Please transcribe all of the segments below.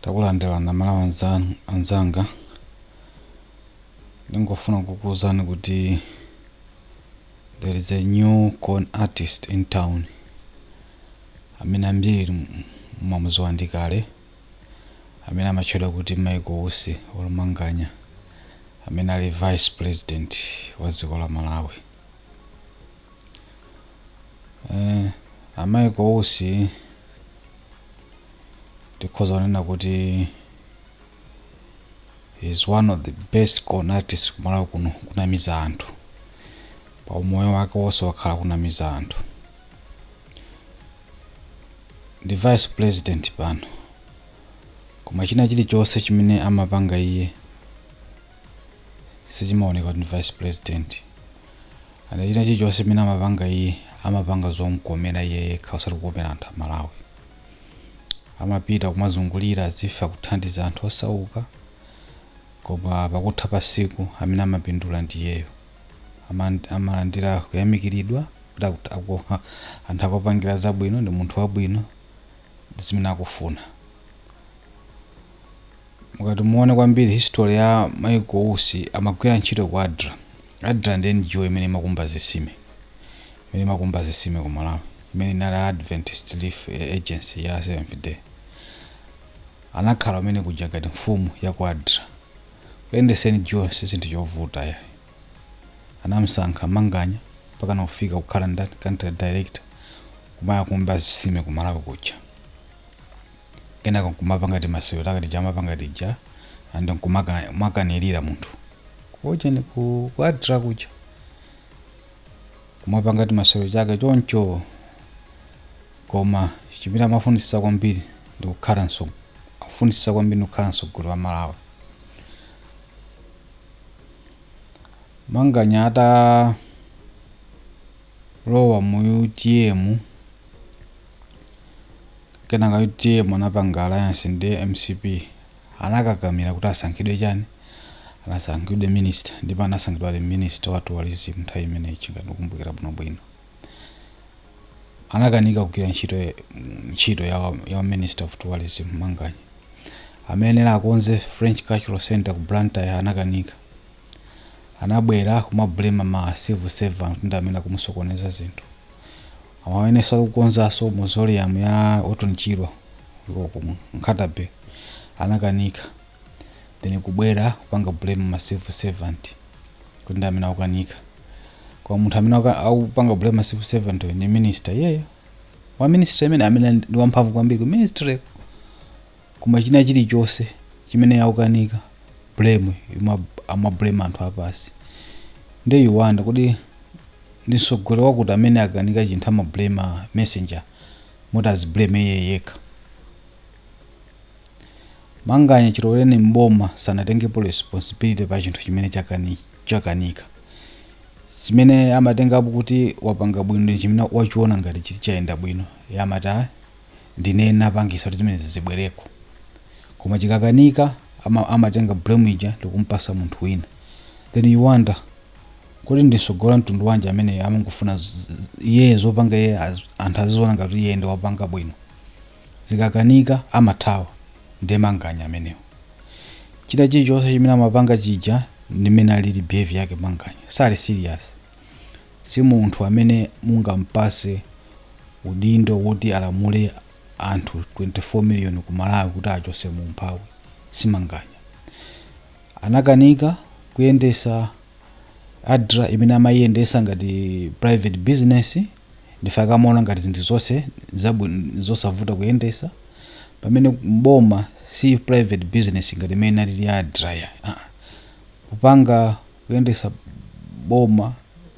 Takulandirani Amalawi anzanga. Ndingofuna kukuwuzani kuti there is a new con artist in town amene ambiri mumamudziwa ndi kale, amene amatchedwa kuti Michael Usi or Manganya, amene ali vice president wa dziko la Malawi. A Michael Usi tikhoza kunena kuti is one of the best con artists ku Malawi kuno, kunamiza anthu. Pa umoyo wake wonse wakhala kunamiza anthu. Ndi vice president pano, koma china chilichonse chimene amapanga iye sichimaoneka kuti ndi vice president. And china chilichonse chimene amapanga iye, amapanga zomkomera iye yekha, osati kukomera anthu a Malawi. Amapita kumazungulira zifa kuthandiza anthu osauka, koma pakutha pa siku amene amapindula ndi iyeyo. Amalandira kuyamikiridwa kuti anthu akupangira zabwino, ndi munthu wabwino, ndi zimene akufuna. Mukati muone kwambiri history ya Michael Usi, amagwira ntchito ku ADRA. ADRA ndi NGO imene imakumba zitsime, imene imakumba zitsime ku Malawi, imene inali Adventist Relief Agency ya Seventh Day. Anakhala umene kuja ngati mfumu ya ku ADRA. Kuyendesa NGO si chinthu chovuta yayi. Anamsankha Manganya mpaka nakufika kukhala ndani? Country director, kumakumba zitsime ku Malawi kuja. Kenaka nkumapanga timasewero takati jamapanga tija and nkumakanirira munthu kuja ni ku ADRA kuja, kumapanga timasewero chake choncho. Koma chimene amafunisisa kwambiri ndi kukhala afunisisa kwambiri ndi kukhala mtsogoleri wa Malawi. Manganya atalowa mu UTM, kenaka UTM anapanga alliance ndi MCP, anakakamira kuti asankhidwe chani? Anasankhidwe minister, ndipo anasankhidwa ali minister wa tourism nthawi imeneyi, ngati ndikukumbukira bwinobwino. Anakanika kugwira ntchito ya minister of tourism. Manganya amene akonze French Cultural Center ku Blantyre anakanika. Anabwera kumablame ma civil servant ndi amene akumusokoneza zinthu. Amenenso akukonzanso mausoleum ya Orton Chirwa ku Nkhata Bay anakanika, then kubwera kupanga blame ma civil servant kuti ndi amene akukanika. Koma munthu amene akupanga blame ma civil servant ni minister iyeyo wa ministry imene amene ndi wamphamvu kwambiri ku ministry. Koma china chilichonse chimene akukanika, blame amablame anthu apasi. Ndiye you wonder kuti ndi mtsogoleri wakuti amene akanika chinthu amablame messenger, moti aziblame iye yekha. Manganya chilowereni mboma sanatengepo responsibility pa chinthu chimene chakanika. Chimene amatengapo kuti wapanga bwino ndi chimene wachiona ngati chili chayenda bwino, iye amati, "Ah, ndine napangisa kuti zimene zibwereko." Koma chikakanika amatenga blame ija ndikumpasa munthu wina. Then you wonder kuti ndi mtsogoleri mtundu wanji amene amangofuna iye zopanga iye, anthu aziziona ngati iye ndi wapanga bwino, zikakanika amathawa. Ndiye Manganya amenewo, china chilichonse chimene amapanga chija ndimene alili behavior yake. Manganya sali serious, si munthu amene mungampase udindo woti alamule anthu 24 million ku Malawi kuti achose mu umphawi. Si Manganya. Anakanika kuyendesa ADRA imene amayiyendesa ngati private business, ndife akamaona ngati zinthu zonse zosavuta kuyendesa, pamene mboma si private business ngati imene inalili ADRA ya kupanga kuyendesa boma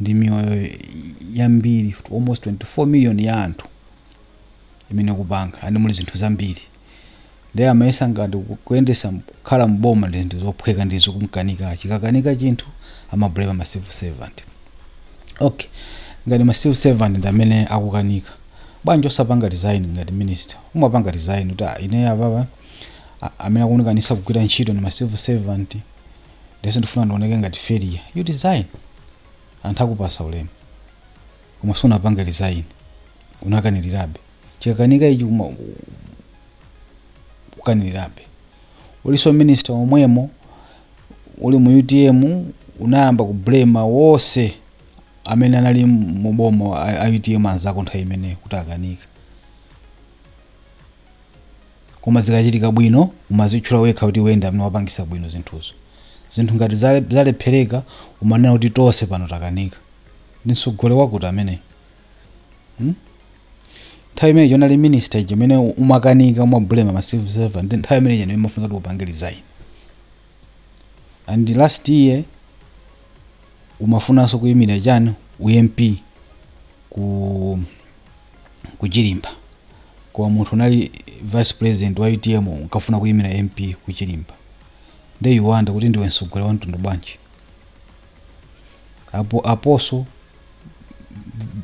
ndi miyoyo yambiri, almost 24 million ya anthu imene kupanga, and muli zinthu zambiri. Ndiye amayesa ngati kuyendesa kukhala mboma ndi zinthu zophweka, ndi zikumkanika. Chikakanika chinthu amablame ma civil servant. Okay, ngati ma civil servant ndi amene akukanika, bwanji osapanga resign ngati minister? Umapanga resign kuti, "Ah, ine apapa amene akunikanisa kugwira ntchito ndi ma civil servant, ndese ndifuna ndioneke ngati failure." You resign, anthu akupasa ulemu. Koma sunapanga resign, unakanirirabe. Chikakanika ichi kukanirirabe. Uliso minister omwemo uli mu UTM, unayamba kublame wonse amene anali muboma a UTM anzako nthawi imeneyo kuti akanika. Koma zikachitika bwino, umazitchula wekha kuti wenda amene wapangisa bwino zinthuzo. Zinthu ngati zalephereka, umanena kuti tonse pano takanika. Ndi mtsogoleri wakuti amene, Nthawi imene unali minister chimene umakanika, umablame ma civil servant, nthawi imene ija imafunika kuti upange resign. And last year umafunanso kuyimira chani, uMP ku Chilimba, koma munthu unali vice president wa UTM unkafuna kuyimira MP ku Chilimba. Nde you wonder kuti ndiwe mtsogoleri wa mtundu bwanji? Apo aposo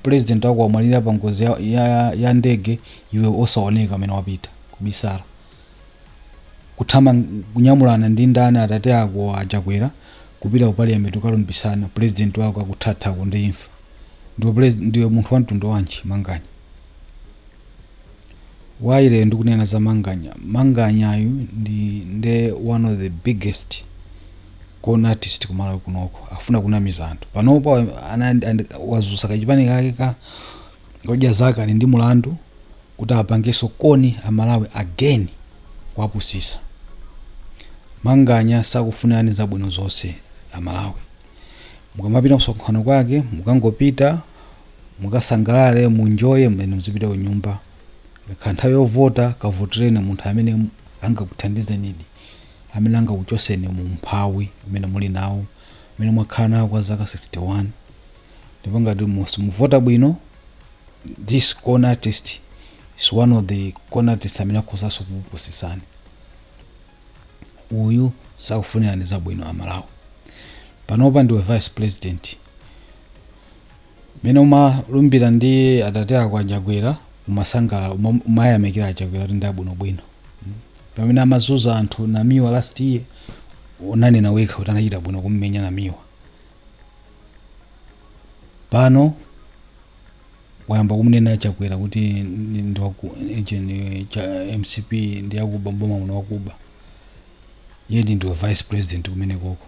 president wako wamwalira pa ngozi ya ndege, iwe osaoneka amene wapita kubisala, kuthama kunyamulana ndi ndani, atate ako achakwera, kupita ku parliament ukalumbisana, president wako akuthathako ndi imfa. Ndiwe ndiwe munthu wa mtundu wanji, Manganya? Why lero ndikunena za Manganya? Manganyayu ndi nde one of the biggest con artist kumalawi kunoko. Afuna kunamiza anthu. Panopo wazusa kachipani kake ka Odya Zake Ali Ndi Mulandu kuti apangenso con Amalawi again, kuwapusisa. Manganya sakufunirani zabwino zonse Amalawi. Mukamapita msonkhano kwake, mukangopita mukasangalale, munjoye, mmene muzipita ku nyumba. Ngakhala nthawi yovota, kavotereni munthu amene angakuthandizeni, amene angakuchoseni mu mphawi umene muli nawo, umene mwakhala nawo kwa zaka 61. Ndipo ngati simuvota bwino, this con artist is one of the con artists amene akhozanso kukupusisani. Uyu sakufunirani zabwino Amalawi. Panopa ndiwe vice president. Mene umalumbira ndi atate ako achakwera, umasangalala, umayamikira achakwera kuti ndi abwinobwino. Pamene amazuza anthu Namiwa last year, unanena wekha kuti anachita bwino kummenya Namiwa. Pano wayamba kumunena Chakwera kuti ndi ndi cha MCP ndi yakuba, mboma muno wakuba. Yeti ndiwe vice president kumene koko.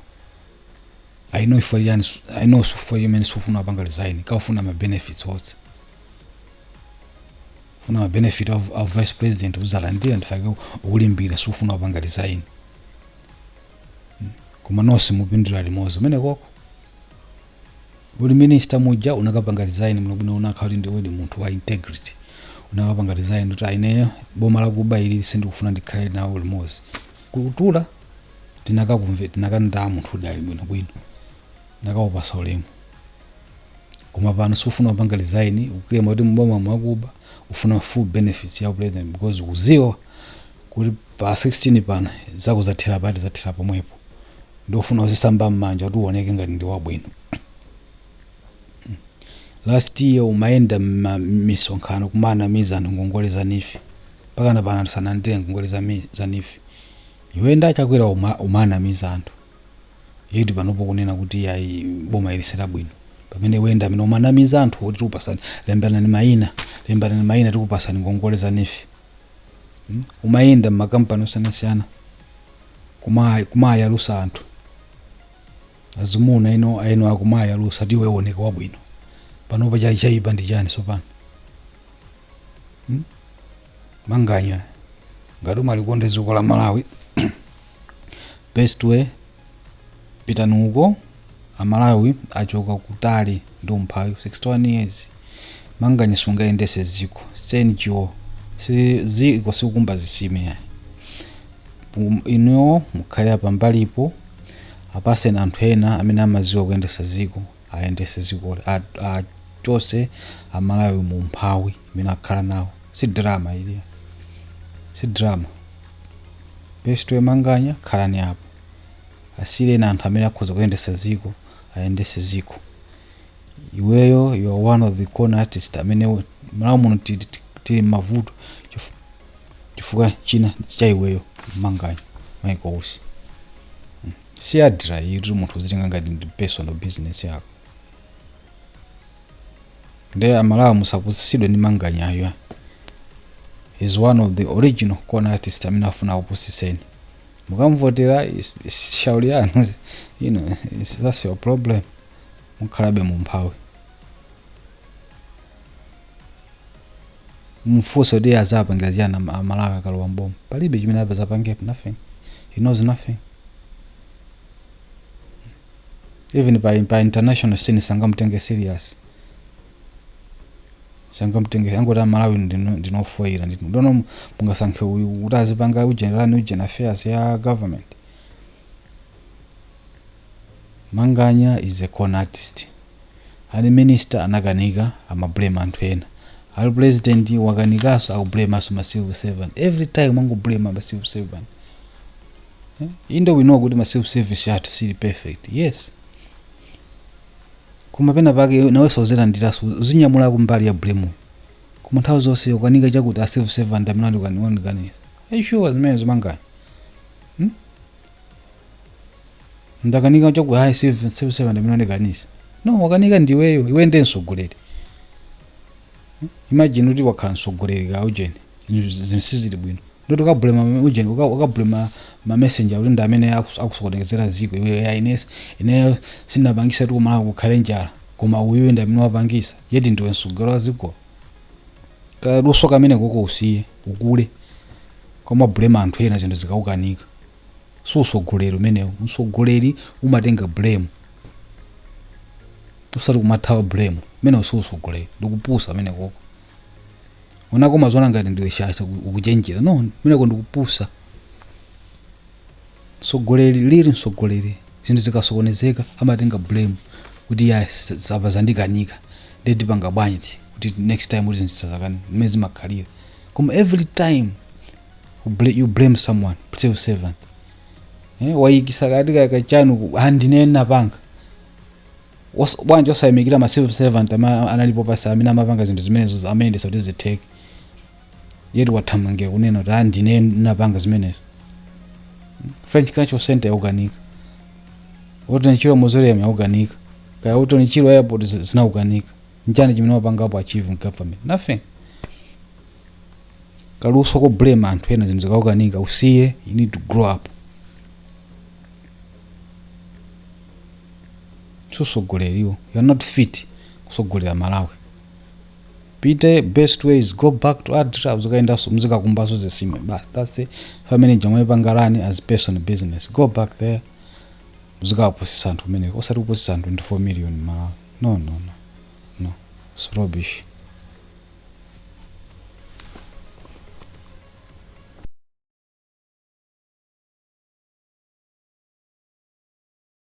I know ifo yani, I know sufo chimene sufuna apanga resign, kaufuna ma benefits onse, ufuna ma benefit of vice president uzalandira. Ndifake ukulimbira, sufuna apanga resign. Koma nonse mupindula limodzi kumene koko. Uli minister muja unakapanga resign muno bwino, unakhala kuti ndiwe munthu wa integrity, unakapanga resign kuti aineyo boma lakuba ili sindikufuna ndikhale nawo limodzi. Kutula tinakakumve, tinakandaa munthu udali bwino bwino, nakawupasa ulemu. Koma pano sufuna kupanga resign, ukulema kuti mboma mwakuba, ufuna full benefits ya president because ukuziwa kuti pa 16 pana zako zathera pati, zathera pomwepo. Ndofuna uzisamba m'manja kuti uoneke ngati ndi wabwino. Last year umayenda misonkhano kumanamiza anthu ngongole za NEEF. Pakana pano anthu sanandire ngongole za NEEF. Iwe ndachakwera umanamiza anthu. Yeti panopo kunena kuti ayi, boma ili silabwino, pamene wenda amene umanamiza anthu kuti tikupasani, lembanani mayina, lembanani mayina, tikupasani ngongole za NEEF. Umayenda mmakampani osiyanasiyana kumayalusa anthu azimuna ino aino akumayalusa ti iwe uoneke wabwino. Panopa chaipa ndi chani sopano, Manganya, ngati umalikonda dziko la Malawi, best way, pitani uko. Amalawi achoka kutali ndi umphawi 61 years. Manganya, sungayendese ziko senjiwo si ziko, sikukumba zisime yayi. Inuyo mukhale pambalipo, apaseni anthu ena amene amaziwa kuyendesa ziko ayendese zikoli, achose Amalawi mu umphawi imene akhala nawo. Si drama ili, si drama. Best way, Manganya, khalani apo, asiyeni anthu amene akhoza kuyendesa ziko ayendese ziko. Iweyo, you are one of the con artist amene Malawi muno tili mavuto chifukwa china cha iweyo, Manganya Michael Usi. Si ADRA iyi kuti munthu uzitenga ngati ndi personal business yako. Nde Amalawi musapusitsidwe ndi Manganyayo. Is one of the original con artist amene afuna kupusitseni. Mukamvotera shauri yanu, that's your problem. Mukhalabe mumphawi. Mfunso kuti iye azapangira chani Amalawi akalowa mboma? Palibe chimene azapangepo, nothing. He knows nothing. Even pa international scene sangamutenge serious, sangamutenge. Angoti Amalawi ndinofoira ndino ndono mungasankhe uyu kuti azipanga ujeni run ujeni affairs ya government. Manganya is a con artist. Ali minister anakanika, amablame anthu ena. Ali president wakanikaso, akublame ma civil servant. Every time angoblame ma civil servant. Eh? Inde, we know kuti ma civil service yathu sili perfect, yes, koma pena pake nawenso uzilandiraso, uzinyamulako mbali ya blame. Koma nthawi zonse ukanika chakuti, a civil servant amene andikaniza. Are you sure zimene zimanganya, Ndakanika chakuti, hayi, civil servant amene andikanisa. No, wakanika ndiweyo. Iwe ndiye mtsogoleri. Imagine kuti wakhala mtsogoleri ka ujeni, zinthu sizili bwino, ndoti ukablame ujeni, ukablame ma messenger kuti ndi amene akusokonezera ziko. Iwe ya ine sindinapangisa kuti kumalawi kukhale njala, koma uyuyu ndi amene wapangisa, yet ndiwe mtsogoleri wa ziko. Kaluso kamene koko usiye, ukule. Koma blame anthu ena zinthu zikaukanika, si usogoleri umenewo. Msogoleri umatenga blame, usati kumathawa blame. Umenewo si usogoleri, ndikupusa amene koko. Unako mazoona ngati ndiwe shasha, ukuchenjera. No, umeneko ndikupusa. Msogoleri lili msogoleri, zinthu zikasokonezeka amatenga blame kuti ya zapa zandikanika, ndipanga bwanji kuti next time kuti zisazakani, mmene zimakhalira. Koma every time you blame someone, civil servant, wayikisa kati kachanu, andine napanga. Bwanji osayimikira ma civil servant analipo pasi amene amapanga zinthu zimenezo, amayendesa kuti zitheke? Yet wathamangira kunena kuti andine napanga zimenezo. French Cultural Center yaukanika, Orton Chirwa Mausoleum yaukanika, kaya Orton Chirwa Airport zinaukanika. Nchani chimene wapangapo achieve in government? Nothing. Kaluso ko blame anthu ena zinthu zikaukanika usiye. You need to grow up. Susogoleriwo, you are not fit kusogolera Malawi. Pite, best way is go back to ADRA, uzikaendaso muzikakumbaso zisime bas. That's it. Family jamwe pangalani as personal business, go back there, muzikapusisa anthu kumeneko, osati kupusisa anthu 24 million Malawi. No, no, no, no, it's rubbish.